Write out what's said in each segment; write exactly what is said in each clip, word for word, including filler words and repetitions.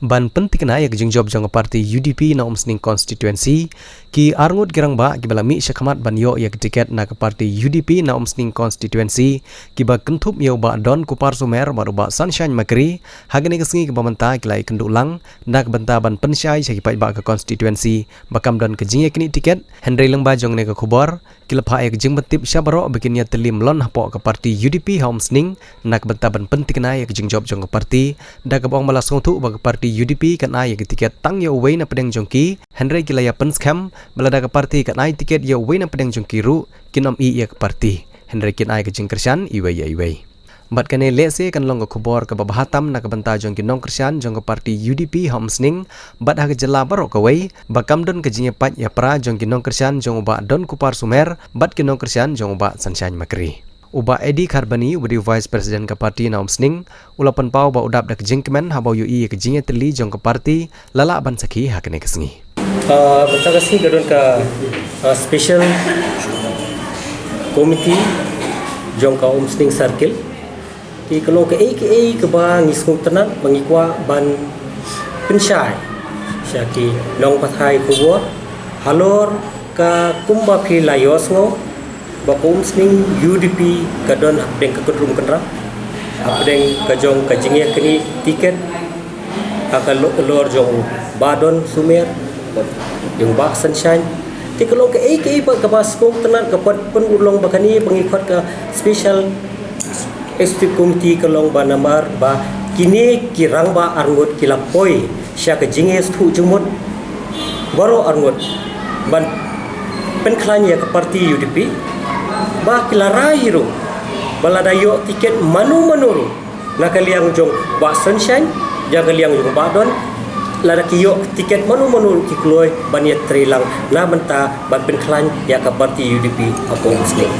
Ban pyntikna ïa ka jingjop jong ka parti U D P na Umsning constituency, ki arngut ki rangbah kiba la mih shakhmat ban ïoh ïa ka tiket na ka parti U D P na Umsning constituency, kiba kynthup ïa u Bah Don Kupar Sumer bad u Bah Sunshine Makri, ha kane ka sngi kaba mynta ki la ïakynduh lang na ka bynta ban pynshai sha ki paidbah ka constituency ba kam don ka jingïaknieh tiket. Hynrei lyngba jong kane ka khubor, ki la phah ïa ka jingpyntip sha baroh ba kin ïatylli mlien hapoh ka parti U D P ha Umsning na ka bynta ban pyntikna ïa ka jingjop jong ka parti, da kaba ong ba la sngewthuh ba ka parti U D P kan ai ïa ka tiket tang ïa uwei na pdeng jong ki, hynrei ki la ïa pynskhem ba lada ka parti kan ai tiket ïa uwei na pdeng jong ki ruh, kin ym ïeh ïa ka parti, hynrei kin ai ka jingkyrshan iwei ïa iwei. Bad kane lehse kan long ka khubor kaba bha tam na ka bynta jong ki nongkyrshan jong ka parti U D P ha Umsning bad ha ka jylla baroh kawei, ba kam don ka jingïapait ïapra jong ki nongkyrshan jong u Bah Don Kupar Sumer bad ki nongkyrshan jong u Bah Sunshine Makri. U Bah Eddie Kharbani, uba dei u Vice President ka parti na Umsning, u la pynpaw ba u dap da ka jingkmen haba u ïohi ïa ka jingïatylli jong ka parti la lah ban sakhi ha kane ka sngi. Ah, mynta ka sngi ka don ka, ah, special committee jong ka Umsning Circle. Te ka long kaei kaei kaba ngi sngewtynnat ba ngi kwah ban pynshai sha ki nongpathai khubor halor ka kumba phi la ïohsngew ba ka Umsning U D P ka don hapdeng ka kynrum kynrap, hapdeng ka jong ka jingïaknieh tiket ha ka lo-, lor jong u Bah Don Sumer, jong u Bah Sunshine. Te ka long kaei kaei ba kaba sngewtynnat, ka pat pynurlong ba kane ba ngi khot ka special executive committee ka long ba namar ba kine ki rangbah arngut ki la poi sha ka jingïasngewthuh jingmut baroh arngut ban pynkhlaiñ ïa ka parti U D P, ba ki la rai hi ruh ba lada ïoh tiket mano mano ruh, na ka liang jong Bah Sunshine, ïa ka liang jong Bah Don, lada ki ïoh tiket mano mano ruh ki kloi ban ïatrei lang na bynta ban pynkhlaiñ ïa ka parti U D P hapoh Umsning.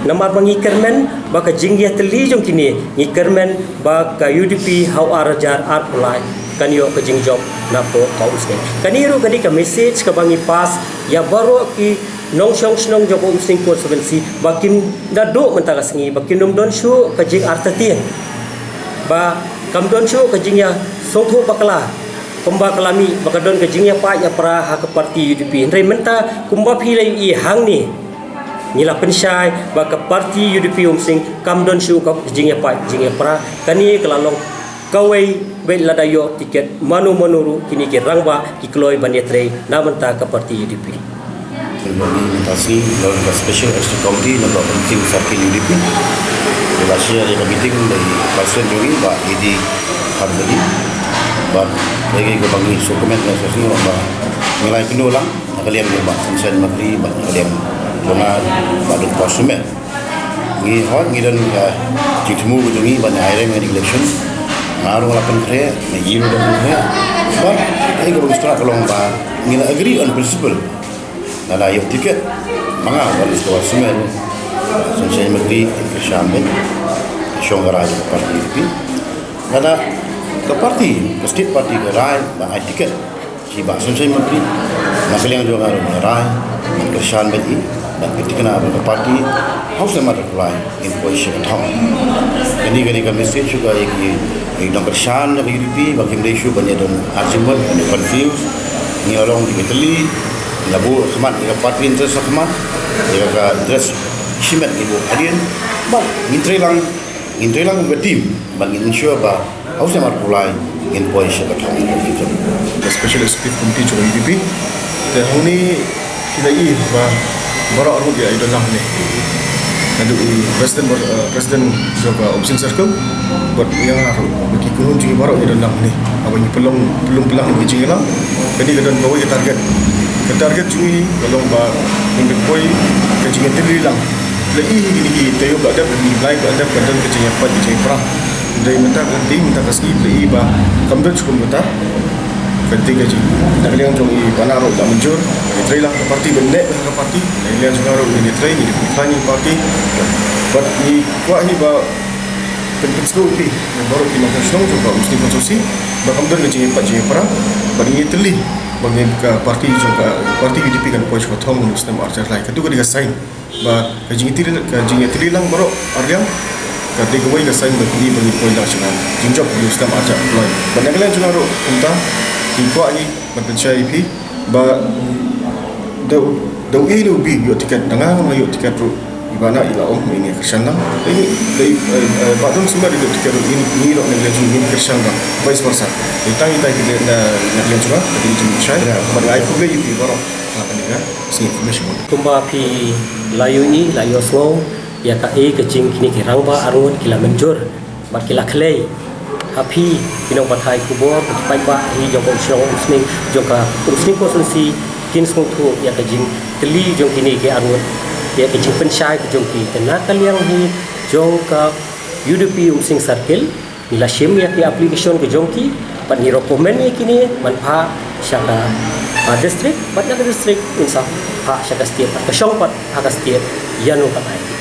Namar ba ngi kyrmen ba ka jingïatylli jong kine, ngi kyrmen ba ka U D P ha u ar hajar arphew lai kan ïoh ka jingjop napoh ka Umsning. Kane ruh ka dei ka message kaba ngi pass ïa baroh ki nongshong shnong jong ka Umsning constituency ba kin da duh mynta ka sngi ba kin ym don shuh ka jingartatien, ba kam don shuh ka jingïasngewthuh bakla kumba ka la mih ba ka don ka jingïapait ïapra ha ka parti U D P. Hynrei mynta kumba phi la ïohi hangne, ngi la pynshai ba ka parti U D P Umsning kam don shuh ka jingïapait jingïapra. Kane ka la long kawei beit, lada ïoh tiket mano mano ruh kine ki rangbah ki kloi ban ïatrei na bynta ka parti U D P. Mynta ka sngi la don ka special executive committee na ka Umsning Circle U D P. Ki la share ïa ka meeting da i president jong ngi, Bah Eddie Kharbani. Bad lagi kaba ngi sngewkmen mynta ka sngi ba ngi la ïakynduh lang na ka liang jong Bah Sunshine Makri bad na ka liang jong nga, Bah Don Kupar Sumer. Ngi hoi ngi don, eh, jingthmu ka jong ngi ban ïa rem ïa ka election. Nga ruh nga la pynkhreh, nga ïohi ruh da pynkhreh. Bad kaei kaba ngi sngewthuh ka long ba ngi la agree on principle. Lada ïoh tiket ma nga, Bah Don Kupar Sumer, Sunshine Makri, kyrshan beit, shong ka rai ka party U D P. Lada ka party, ka state party ka rai ban ai tiket sha i Bah Sunshine Makri, na ka liang jong nga ruh nga rai ban kyrshan beit, ban pynthikna ba ka party ha u snem arphew lai ngin poi sha ka thong. Kane, kane ka message shuh ka ïa ki, ïa ki nongkyrshan jong ka U D P ba kim dei shuh ban ïa don argument, ban ïa confuse. Ngi la long ki tylli, ngi la buh khmat ïa ka party interest ha khmat, ïa ka interest shimet ngi buh hadien. Bad ngin trei lang, ngin trei lang kum ka team ban ngin ensure ba ha u snem arphew lai ngin poi sha ka thong. Ka Special Executive Committee jong ka U D P. Te hangne ki la ïohi ba baroh arngut ki ïa don lang hangne. Naduh i president, eh, president jong ka Umsning Circle, bad ïa nga ruh, bad ki khun jong ngi baroh ki don lang hangne. Haba ngi pynlong, pynlong pynlong ki jingïalang, kane ka don kawei ka target. Ka target jong ngi ka long ba ngin poi ka jingïatylli lang. La ïohi kine ki taïew ba la dep, kine ki bnai ba la dep, ka don ka jingïapait ka jingïapra. Hynrei mynta ka dei, mynta ka sngi la ïohi ba kam don shuh kum kata. Ka dei ka jing, na ka liang jong i Bah Don ruh la mynjur, ïatrei lang ka party, ban leh ka party. Na ka liang jong nga ruh ngin ïatrei, ngin ïatrei ka party. Bad ngi kwah hi ba pyn, pynsngew ïa baroh ki nongshong shnong jong ka Umsning constituency ba kam don ka jingïapait jingïapra, bad ngi ïatylli ba ngin, ka party jong ka, party U D P kan poi sha ka thong ha u snem arhajar lai. Kato ka dei ka sign ba ka jingïatylli, ka jingïatylli lang baroh arliang. Ka dei kawei ka sign ba phi ba ngi poi da shnong. Jingjop ïa u snem arhajar arphew lai. Bad na ka liang jong nga ruh kumta, ngi kwah ngi ban pynshai ïa phi ba da da u A ne u B ïoh tiket, da nga ngam ïoh tiket ruh, i Bah Nah i la ong ba ine kyrshan lang. Dei dei ba don sumar ïoh tiket ruh, ngi ruh na ka liang jong ngi kyrshan lang, vice versa. Dei tang ita ki dei na ka liang jong nga, ka dei jingpynshai. Bad nga ai khublei ïa phi baroh. Ka dei ka sngi khublei shibun. Kumba phi la ïohi la ïohsngew ïa kaei ka jing kine ki rangbah arngut ki la mynjur bad ki la khlei ha phi ki nongpathai khubor, ki paidbah hi jong ka shnong Umsning, jong ka Umsning constituency, kin sngewthuh ïa ka jingtylli jong kine ki arngut, ïa ka jingpynshai ka jong ki. Te na ka liang hi jong ka U D P Umsning Circle, ngi la shim ïa ki application ka jong ki bad ngi recommend ïa kine ban phah sha ka, ah, district, bad na ka district un sa phah sha ka state, bad ka shong pat ha ka state ïa nongpathai.